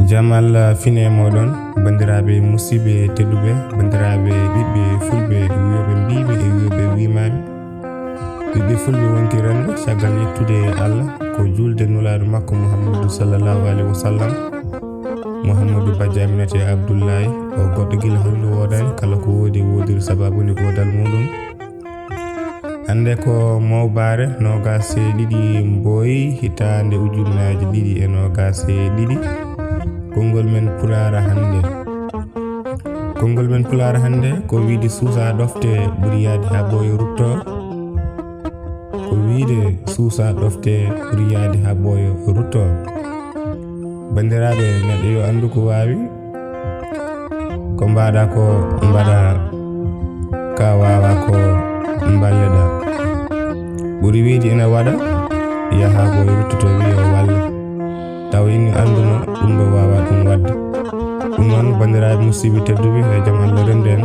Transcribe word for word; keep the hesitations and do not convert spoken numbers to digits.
Jam Allah fine moɗon, banndiraaɓe musidɓe tedduɓe, banndiraaɓe ɓiɓɓe fulɓe, wiyoɓe mbiɓe e wiyoɓe wimami. Ɓiɓɓe fulɓe wonki renndo, caggal yettude Allah, ko juulde nulaaɗo makko Muhammadu sallallahu alaihi wasallam. Muhammadu Bajjo Aminata Abdullahi, o goɗɗo gila hannde woodani, kala ko woodi woodiri sababu ni goodal muɗum. Hannde ko mawbaare noogaas e ɗiɗi mbooyi hitaande ujunnaaji ɗiɗi e noogaas e ɗiɗi. Konngol men Pulaar hannde. Konngol men Pulaar hannde ko wiide suusa ɗofte ɓuri yaade haa ɓooyo rutto. Ko wiide suusa ɗofte ɓuri yaade haa ɓooyo rutto. Banndiraaɓe, neɗɗo yo anndu ko waawi. Ko mbaɗa ko mbaɗa, ka wawa ko mballeɗa. Ɓuri wiide ina waɗa, yaha ko e ruttoto wiyo walle. Taw ini annduno ɗum ɗo wawa ɗum wadde. Ɗum noon, banndiraaɓe musidɓe tedduɓe, e jam Allah renndo en.